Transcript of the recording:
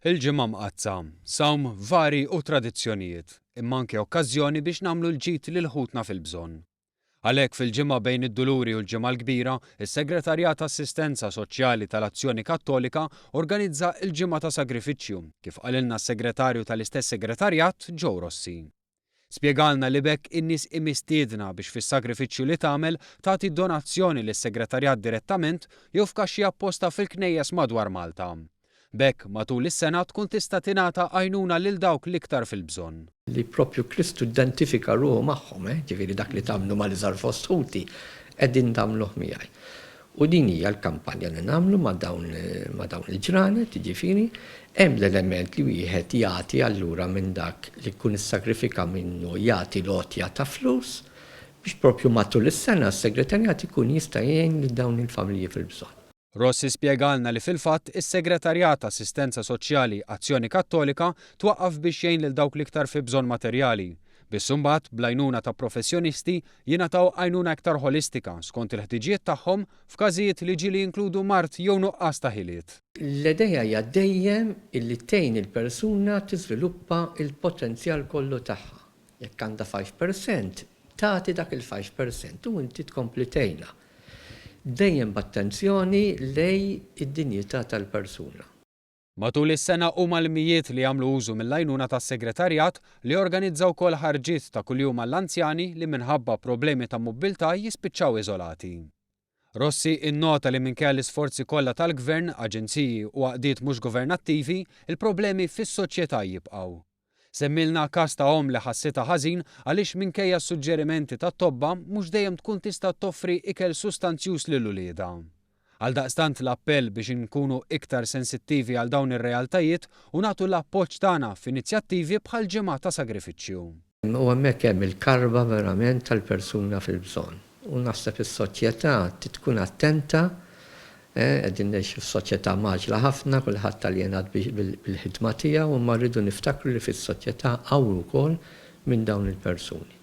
Il-Ġimgħa Mqaddsa, sawm, vari u tradizzjonijiet, imma anke okkażjoni biex nagħmlu l-ġid lil ħutna fil-bżonn. Għalhekk fil-ġimgħa bejn id-Duluri u l-Ġimgħa l-Kbira, is-Segretarjat Assistenza Soċjali tal-Azzjoni Kattolika organizza l-Ġimgħa ta' Sagrifiċċju, kif qalilna s-Segretarju tal-istess Segretarjat, Joe Rossi. Spjegalna li b'hekk in-nies hi mistiedna biex fis-sagrifiċċju li tagħmel tagħti donazzjoni lis-Segretarjat direttament jew f'kaxxi apposta fil-knejjes madwar Malta. B'hekk, matul is-sena tkun tista' tingħata għajnuna lil dawk l-iktar fil-bżonn. Li proprju Kristu identifika ruħu magħhom, eh, ġifieri dak li tagħmlu mal-iżgħar fost ħuti, qegħdin tagħmluh miegħi. U din hija l-kampanja li nagħmlu ma' dawn ma' dawn il-ġranet, jiġifieri, hemm l-element li wieħed jagħti allura minn dak li jkun issagrifika minnu jagħti l-għotja ta' flus biex proprju matul is-sena s-Segretarjat ikun jista' jgħin lil dawn il-familji fil-bżonn. Rossi spjegalna li fil-fatt is-Segretarjat Assistenza Soċjali Azzjoni Kattolika twaqqaf biex jgħin lil dawk l-iktar fi bżonn materjali, biss imbagħad bl-għajnuna ta' professjonisti jingħataw għajnuna iktar ħolistika skont il-ħtiġijiet tagħhom f'każijiet li ġieli jinkludu mard jew nuqqas ta' ħiliet. L-idea hija dejjem illi tgħin il-persuna tiżviluppa l-potenzjal kollu tagħha. Jekk għandha 5%, tagħti dak il-5% u inti tkompli tgħinha. Dejjem b'attenzjoni lejn id-dinjità tal-persuna. Matul is-sena huma l-mijiet li jagħmlu użu mill-għajnuna tas-Segretarjat li jorganizza wkoll ħarġiet ta' kuljum għall-anzjani li minħabba problemi ta' mobbiltà jispiċċaw iżolati. Rossi innota li minkejja l-isforzi kollha tal-Gvern, aġenziji u għaqdiet mhux governattivi, il-problemi fis-soċjetà jibqgħu. Semmielna każ ta' omm li ħassitha ħażin għaliex minkejja s-suġġerimenti tat-tobba mhux dejjem tkun tista' toffri ikel sustanzjuż lil uliedha. Għaldaqstant l-appell biex inkunu iktar sensittivi għal dawn ir-realtajiet u nagħtu l-appoġġ tagħna f'inizjattivi bħal Ġimgħa ta' Sagrifiċċju. U hemmhekk hemm il-karba verament tal-persuna fil-bżonn. U naħseb is-soċjetà trid tkun attenta, qegħdin ngħixu f'soċjetà mgħaġġla ħafna, kulħadd aljenat bil-ħidma tiegħu, imma rridu niftakru li fis-soċjetà hawn ukoll minn dawn il-persuni.